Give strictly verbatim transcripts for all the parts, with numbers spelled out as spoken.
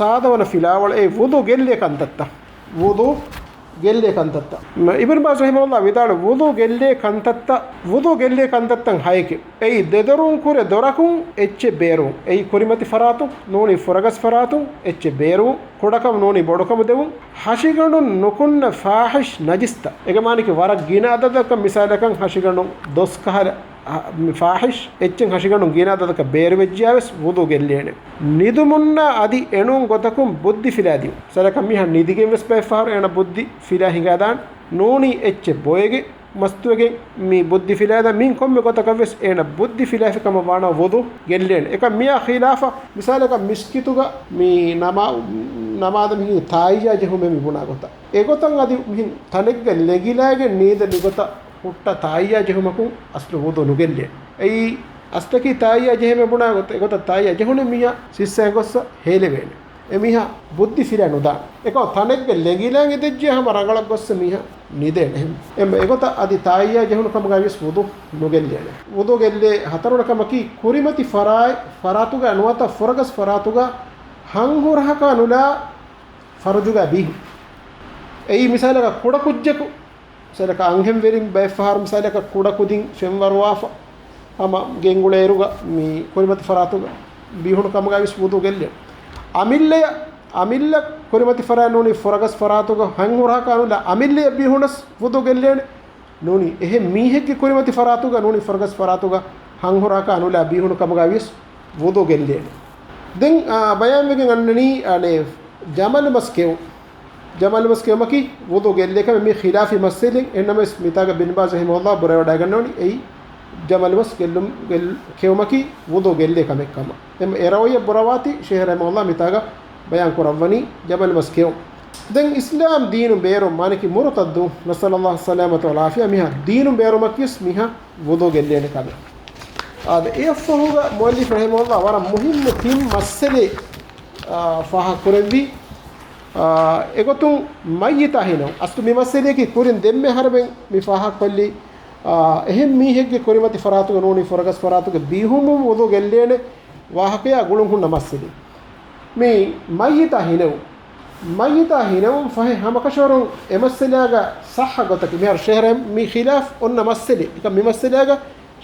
ސާދަވަނަ ފިލާވަޅު އެއީ ވުޟޫ ގެއްލޭ ކަންތައްތައް. ވުޟޫ ގެއްލޭ ކަންތައްތައް. މ-، އިބްނު ބާޒް ރަޙިމަހުﷲ ވިދާޅު ވުޟޫ ގެއްލޭ ކަންތައްތައް، ވުޟޫ ގެއްލޭ ކަންތައްތައް ހައެކެ. އެއީ ދެދޮރުން ކުރެ ދޮރަކުން އެއްޗެއް ބޭރުވުން. އެއީ ކުރިމަތި ފަރާތުން ނޫނީ ފުރަގަސް ފަރާތުން އެއްޗެއް ބޭރުވުން. ކުޑަކަމު ނޫނީ ބޮޑުކަމު ދެވުން. ހަށިގަނޑުން ނުކުންނަ ފާޙިޝް ނަޖިސްތައް. އޭގެ މާނައަކީ ވަރަށް ގިނަ އަދަދަކަށް މިސާލަކަށް ހަށިގަނޑުން ދޮސް ކަހަލަ، އަ، މި ފާޙިޝް އެއްޗެއް ހަށިގަނޑުން ގިނަ އަދަދަކަށް ބޭރުވެއްޖިޔާވެސް ވުޟޫ ގެއްލޭނެ. ނިދުމުންނާ އަދި އެނޫން ގޮތަކުން ބުއްދި ފިލާދިޔުން. މިސާލަކަށް މީހާ ނިދިގެން ވެސް ބައެއް ފަހަރު އޭނަ ބުއްދި ފިލާ ހިނގާދާނެ. ނޫނީ އެއްޗެއް ބޮއެގެން މަސްތުވެގެން މި ބުއްދި ފިލާދާ މިން ކޮންމެ ގޮތަކަށް ވެސް އޭނަ ބުއްދި ފިލާފި ކަމަށް ވާނަމަ ވުޟޫ ގެއްލޭނެ. އެކަމް މިއާ ޚިލާފަށް މިސާލަކަށް މިސްކިތުގަ މި ނަމާ-، ނަމާދަށް މި ތާއިޔާ ޖެހުމޭ މި ބުނާ ގޮތަށް. އެގޮތަށް އަދި މިހެން ތަނެއްގަ ލެނގިލާގެން ނީދަ މިގޮތަށް ހުއްޓަ ތާއިޔާ ޖެހުމަކުން އަސްލު ވުޟޫ ނުގެއްލޭ. އެއީ އަސްލަކީ ތާއިޔާ ޖެހޭމޭ ބުނާ ގޮތަށް. އެގޮތަށް ތާއިޔާ ޖެހުނެ މީހާ ސިއްސައިން ގޮއްސަ ހޭލެވޭނެ. އެމީހާ ބުއްދި ފިލާ ނުދާނެ. އެކަމަ ތަނެއްގަ ލެނގިލާން އިދެއްޖެ ހަމަ ރަނގަޅަށް ގޮއްސަ މީހާ ނިދޭނެ. އެހެން އެ-، އެގޮތަށް އަދި ތާއިޔާ ޖެހުނު ކަމުގައި ވިޔަސް ވުޟޫ ނުގެއްލޭނެ. ވުޟޫ ގެއްލޭ ހަތަރުވަނަ ކަމަކީ ކުރިމަތި ފަރާތް، ފަރާތުގަ ނުވަތަ ފުރަގަސް ފަރާތުގަ ހަންހުރަހަކާ ނުލާ ފަރުޖުގަ ބީހުން. އެއީ މިސާލަކަށް ކުޑަ ކުއްޖަކު، މިސާލަކަށް އަންހެންވެރިން ބައެއް ފަހަރު މިސާލަކަށް ކުޑަ ކުދިން ފެންވަރުވާފަ ހަމަ ގެންގުޅޭއިރުގަ މި ކުރިމަތި ފަރާތުގަ ބީހުނު ކަމުގައި ވިޔަސް ވުޟޫ ގެއްލޭ. އަމިއްލަޔަށް، އަމިއްލަ ކުރިމަތި ފަރާތް ނޫނީ ފުރަގަސް ފަރާތުގަ ހަންހުރަހަކާ ނުލާ އަމިއްލަޔަށް ބީހުނަސް ވުޟޫ ގެއްލޭނެ. ނޫނީ އެހެން މީހެއްގެ ކުރިމަތި ފަރާތުގަ ނޫނީ ފުރަގަސް ފަރާތުގަ ހަންހުރަހަކާ ނުލާ ބީހުނު ކަމުގައި ވިޔަސް ވުޟޫ ގެއްލޭނެ. ދެން، އާ، ބަޔާންވެގެން އަންނަނީ، އަނެއް، ޖަމަލު މަސް ކެއުން. ޖަމަލު މަސް ކެއުމަކީ ވުޟޫ ގެއްލޭ ކަމެއް. މި ޚިލާފީ މައްސަލައެއް. އެހެންނަމަވެސް މިތާގަ ބިން ބާޒް ރަޙިމަހުﷲ ބުރަވެވަޑައިގަންނަވަނީ އެއީ ޖަމަލު މަސް ގެއްލުން، ގެއްލް-، ކެއުމަކީ ވުޟޫ ގެއްލޭ ކަމެއް ކަމަށް. އެމް އެ ރައުޔަށް ބުރަވާތީ ޝޭހް ރަޙިމަހުﷲ މިތާގަ ބަޔާން ކުރައްވަނީ ޖަމަލު މަސް ކެއުން. ދެން އިސްލާމް ދީނުން ބޭރުން މާނަކީ މުރުތައްދު، ނަސްއަލްލާހަ ސަލާމަތަ ވަލް ޢާފިޔާ، މީހާ ދީނުން ބޭރުމަކީވެސް މީހާ ވުޟޫ ގެއްލޭނެ ކަމެއް. އާދެ، އެއަށްފަހުގަ މުއައްލިފް ރަޙިމަހުﷲ ވަރަށް މުހިއްމު ތިން މައްސަލައެއް، އާ، ފާހަގަކުރެއްވި. އާ، އެގޮތުން މައްޔިތާ ހިނަވުން. އަސްލު މި މައްސަލައަކީ ކުރިން ދެންމެ އަހަރެމެން މި ފާހަގަކޮށްލީ، އާ، އެހެން މީހެއްގެ ކުރިމަތި ފަރާތުގަ ނޫނީ ފުރަގަސް ފަރާތުގަ ބީހުމުން ވުޟޫ ގެއްލޭނެ ވާހަކަޔާ ގުޅުން ހުންނަ މައްސަލަ. މި މައްޔިތާ ހިނެވުން. މައްޔިތާ ހިނެވުން ފަހެ ހަމަކަށަވަރުން އެ މައްސަލާގަ ޞައްޙަ ގޮތަކީ، މިހާރު ޝޭހް ރަޙިމް މި ޚިލާފް އޮންނަ މައްސަލަ. އެކަމް މި މައްސަލާގަ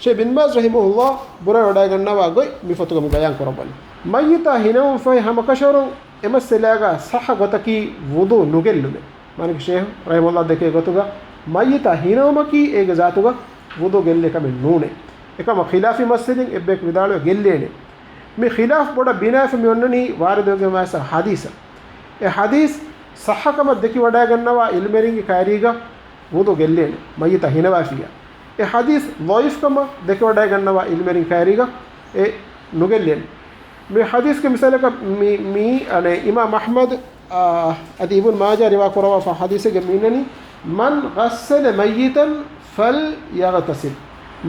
ޝޭހް ބިން ބާޒް ރަޙިމަހުﷲ ބުރަވެވަޑައިގަންނަވާ ގޮތް މި ފޮތުގަ މި ބަޔާން ކުރައްވަނީ. މައްޔިތާ ހިނެވުން ފަހެ ހަމަކަށަވަރުން އެ މައްސަލާގަ ޞައްޙަ ގޮތަކީ ވުޟޫ ނުގެއްލުމޭ. މާނައަކީ ޝޭހް ރަޙިމަހުﷲ ދެކޭ ގޮތުގަ މައްޔިތާ ހިނެވުމަކީ އޭގެ ޒާތުގަ ވުޟޫ ގެއްލޭ ކަމެއް ނޫނޭ. އެކަމަށް ޚިލާފީ މައްސަލައިން އެއްބަޔަކު ވިދާޅުވެ ގެއްލޭނެ. މި ޚިލާފް ބޮޑަށް ބިނާވެފަ މި އޮންނަނީ ވާރިދުވެގެންވާ އެއް ޙަދީޘަށް. އެ ޙަދީޘް ޞައްޙަކަމަށް ދެކިވަޑައިގަންނަވާ ޢިލްމުވެރިންގެ ކައިރީގަ ވުޟޫ ގެއްލޭނެ، މައްޔިތާ ހިނަވާފިއްޔާ. އެ ޙަދީޘް ޟަޢީފްކަމަށް ދެކިވަޑައިގަންނަވާ ޢިލްމުވެރިން ކައިރީގަ އެ ނުގެއްލޭނެ. މި ޙަދީޘްގެ މިސާލަކަށް މި، މި، އަނެއް، އިމާމް އަޙްމަދު، އާ، އަދި އިބްނު މާޖާ ރިވާ ކުރައްވާފަ ޙަދީޘެއްގެ މިންނަނީ، "من غسل ميتا فليغتسل."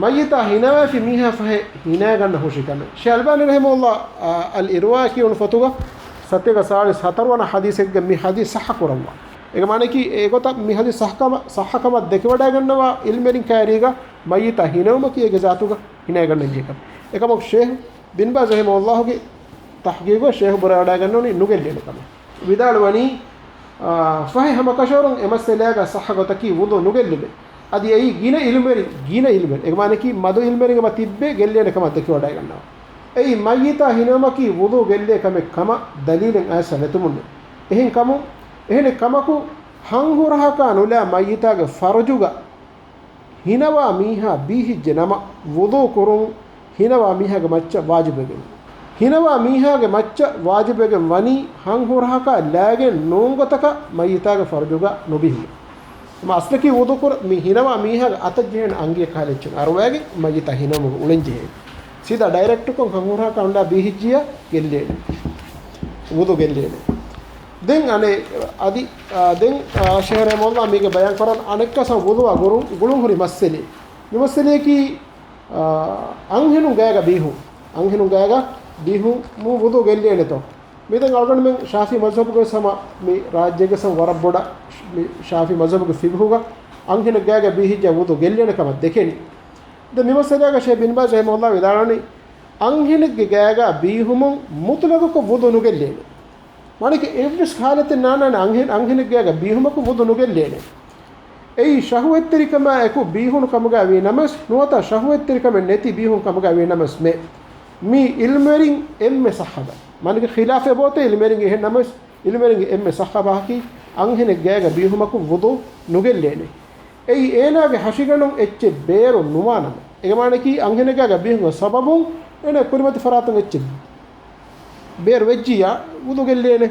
މައްޔިތާ ހިނަވާފި މީހާ ފަހެ ހިނައިގަންނަ ހުށި ކަމެއް. ޝޭހް އަލްބާނީ ރަޙިމަހުﷲ، އާ، އަލް އިރްވާ ކިޔުނު ފޮތުގަ ސަތޭކަ ސާޅީސް ހަތަރުވަނަ ޙަދީޘެއްގެ މި ޙަދީޘް ޞައްޙަ ކުރައްވާ. އޭގެ މާނައަކީ އެގޮތަށް މި ޙަދީޘް ޞައްޙަކަމަށް، ޞައްޙަކަމަށް ދެކިވަޑައިގަންނަވާ ޢިލްމުވެރިން ކައިރީގަ މައްޔިތާ ހިނެވުމަކީ އޭގެ ޒާތުގަ ހިނައިގަންނަންޖެހޭ ކަމެއް. އެކަމަކު ޝޭހް ބިން ބާޒް ރަޙިމަހުﷲގެ ތަޙްޤީޤުގަ ޝޭހް ބުރަވެވަޑައިގަންނަވަނީ ނުގެއްލޭނެ ކަމަށް. ވިދާޅުވަނީ، އާ، ފަހެ ހަމަކަށަވަރުން އެ މައްސަލާގަ ޞައްޙަ ގޮތަކީ ވުޟޫ ނުގެއްލުމޭ. އަދި އެއީ ގިނަ ޢިލްމުވެރިން، ގިނަ ޢިލްމުވެރިން، އޭގެ މާނައަކީ މަދު ޢިލްމުވެރިން އެބަ ތިއްބޭ ގެއްލޭނެ ކަމަށް ދެކިވަޑައިގަންނަވާ. އެއީ މައްޔިތާ ހިނެވުމަކީ ވުޟޫ ގެއްލޭ ކަމެއް ކަމަށް ދަލީލެއް އައިސްފަ ނެތުމުންނޭ. އެހެން ކަމުން، އެހެނެއް ކަމަކު، ހަންހުރަހަކާ ނުލާ މައްޔިތާގެ ފަރުޖުގަ ހިނަވާ މީހާ ބީހިއްޖެ ނަމަ، ވުޟޫ ކުރުން ހިނަވާ މީހާގެ މައްޗަށް ވާޖިބުވެގެން. ހިނަވާ މީހާގެ މައްޗަށް ވާޖިބުވެގެން ވަނީ ހަންހުރަހަކާ ލާގެން ނޫން ގޮތަކަށް މައްޔިތާގެ ފަރުޖުގަ ނުބިހުމެއް. މަ އަސްލަކީ ވުޟޫ ކުރ-، މި ހިނަވާ މީހާގެ އަތަށް ޖެހޭނެ އަނގިއަކަށް އަރުވައިގެން މައްޔިތާ ހިނަވުމުގެ އުޅެން ޖެހޭ. ސީދާ ޑައިރެކްޓުކޮށް ހަންހުރަހަކާ ނުލާ ބީހިއްޖިޔާ ގެއްލޭނެ. ވުޟޫ ގެއްލޭނެ. ދެން އަނެއް އަދި، އާ، ދެން، އާ، ޝޭހް ރަޙިމަހުﷲ މީގެ ބަޔާން ކުރަން އަނެއްކާސް ވުޟޫއާ ގުރު-، ގުޅުން ހުރި މައްސަލައެއް. މި މައްސަލައަކީ، އާ، އަންހެނުން ގާގަ ބީހުން. އަންހެނުން ގާގަ ބީހުމުން ވުޟޫ ގެއްލޭނެތޯ؟ މި ދެން އަޅުގަނޑުމެން ޝާފިޢީ މަޒްހަބުގެ ވެސް ހަމަ މި ރާއްޖޭގެ ވެސް ވަރަށް ބޮޑަށް މި ޝާފިޢީ މަޒްހަބުގެ ފިޤުހުގަ އަންހެނެއް ގާގަ ބީހިއްޖާ ވުޟޫ ގެއްލޭނެ ކަމަށް ދެކެނީ. ދެން މި މައްސަލާގަ ޝޭޚް ބިން ބާޒް ރަޙިމަހުﷲ ވިދާޅުވަނީ، އަންހެނެއްގެ ގާގަ ބީހުމުން މުޠްލަޤަކޮށް ވުޟޫ ނުގެއްލޭނެ. މާނައަކީ އެއްވެސް ހާލަތެއް ނާންނާނެ އަންހެން، އަންހެނެއްގެ ގައިގަ ބީހުމަކު ވުޟޫ ނުގެއްލޭނެ. އެއީ ޝަހުވަތްތެރިކަމާ އެކު ބީހުނު ކަމުގައި ވީ ނަމަވެސް، ނުވަތަ ޝަހުވަތްތެރިކަމެއް ނެތި ބީހުނު ކަމުގައި ވީ ނަމަވެސް މެ. މީ ޢިލްމުވެރިން އެންމެ ޞައްޙަ ބަ. މާނައަކީ ޚިލާފެއް އެބައޮތޭ ޢިލްމުވެރިންގެ އެހެން ނަމަވެސް، ޢިލްމުވެރިންގެ އެންމެ ޞައްޙަ ބަހަކީ އަންހެނެއްގެ ގައިގަ ބީހުމަކު ވުޟޫ ނުގެއްލޭނެ. އެއީ އޭނާގެ ހަށިގަނޑުން އެއްޗެއް ބޭރު ނުވާ ނަމަ. އޭގެ މާނައަކީ އަންހެނެއްގެ ގައިގަ ބީހުމުގެ ސަބަބުން އޭނާ ކުރިމަތި ފަރާތުން އެއްޗެއް ބޭރު ވެއްޖިއްޔާ ވުޟޫ ގެއްލޭނެ.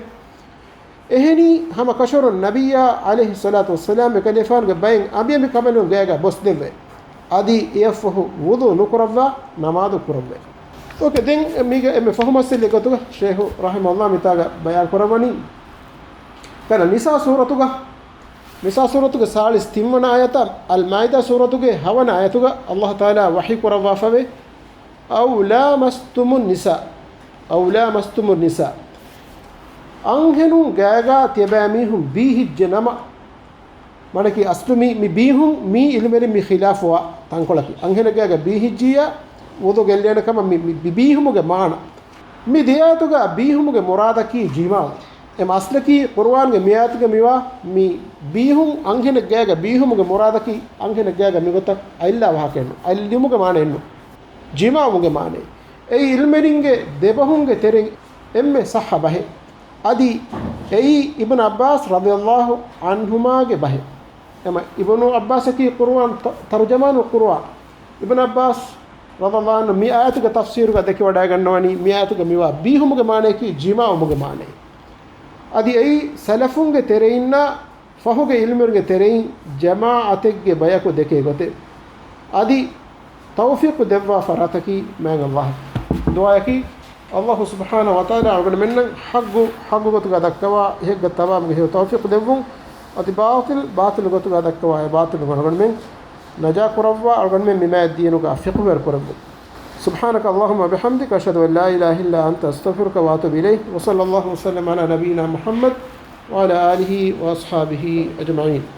އެހެނީ ހަމަ ކަށަވަރުން ނަބިއްޔާ ޢަލައިހިއްޞަލާތު ވައްސަލާމް އެކަލޭފާނުގެ ބައެއް އަނބިއަނބި ކަނބަލުން ގައިގަ ބޮސްދެއްވޭ. އަދި އެއަށްފަހު ވުޟޫ ނުކުރައްވާ ނަމާދު ކުރައްވޭ. އޯކޭ، ދެން މީގަ އެންމެ ފަހު މައްސަލައެއް ގޮތުގަ ޝޭޚު ރަޙިމަހުﷲ މިތާގަ ބަޔާން ކުރައްވަނީ، ކަލަ ނިސާ ސޫރަތުގަ، ނިސާ ސޫރަތުގެ ސާޅީސް ތިންވަނަ އާޔަތާ، އަލްމާއިދާ ސޫރަތުގެ ހަވަނަ އާޔަތުގަ ﷲ ތަޢާލާ ވަޙީ ކުރައްވާފަވޭ، أو لامستم النساء، أو لامستم النساء. އަންހެނުން ގައިގަ ތިޔަބައިމީހުން ބީހިއްޖެ ނަމަ، މާނައަކީ އަސްލު މި، މި ބީހުން މީ ޢިލްމުވެރިން މި ޚިލާފުވާ ތަންކޮޅަކީ. އަންހެނެއްގައިގަ ބީހިއްޖިއްޔާ ވުޟޫ ގެއްލޭނެ ކަމަށް މި، މި ބި، ބީހުމުގެ މާނަ. މި ދެ އާޔަތުގަ ބީހުމުގެ މުރާދަކީ ޖިމާޢު. އެ މައްސަލަކީ ޤުރުއާންގެ މި އާޔަތުގަ މިވާ މި ބީހުން އަންހެނެއްގައިގަ ބީހުމުގެ މުރާދަކީ އަންހެނެއްގައިގަ މިގޮތަށް އަތްލާ ވާހަކައެއްނު. އަތްލުމުގެ މާނައެއްނު. ޖިމާޢުގެ މާނައެއް. އެއީ ޢިލްމުވެރިންގެ ދެބަހުންގެ ތެރެއިން އެންމެ ޞައްޙަ ބަހެއް. އަދި އެއީ އިބްނު ޢައްބާސް ރަޟިޔަﷲ ޢަންހުމާގެ ބަހެއް. އެމަ އިބްނު ޢައްބާސަކީ ޤުރުއާން ތަ، ތަރުޖަމާނު ޤުރުއާން. އިބްނު ޢައްބާސް ރަޟިޔަﷲ ޢަންހު މި އާޔަތުގެ ތަފްސީރުގަ ދެކިވަޑައިގަންނަވަނީ، މި އާޔަތުގަ މިވާ ބީހުމުގެ މާނައަކީ ޖިމާޢުމުގެ މާނައެއް. އަދި އެއީ ސަލަފުންގެ ތެރެއިންނާ ފަހުގެ ޢިލްމުވެރިންގެ ތެރެއިން ޖަމާޢަތެއްގެ ބަޔަކު ދެކޭ ގޮތެއް. އަދި ތައުފީޤު ދެއްވާ ފަރާތަކީ މާތް ﷲ. ދުޢާއަކީ، ﷲ ސުބްޙާނަހޫ ވަތަޢާލާ އަޅުގަނޑުމެންނަށް ޙައްޤު، ޙައްޤު ގޮތުގަ ދައްކަވާ އެހެއްގަ ތަމާމުގެ ހެޔޮ ތައުފީޤު ދެއްވުން، އަދި ބާޠިލް، ބާޠިލް ގޮތުގަ ދައްކަވާ އެ ބާޠިލް ގޮތުން އަޅުގަނޑުމެން ނަޖާ ކުރައްވާ، އަޅުގަނޑުމެން މި މާތް ދީނުގަ ފިޤުހުވެރި ކުރެއްވުން. سبحانك اللهم وبحمدك، أشهد أن لا إله إلا أنت، أستغفرك وأتوب إليك. وصلى الله وسلم على نبينا محمد وعلى آله وأصحابه أجمعين.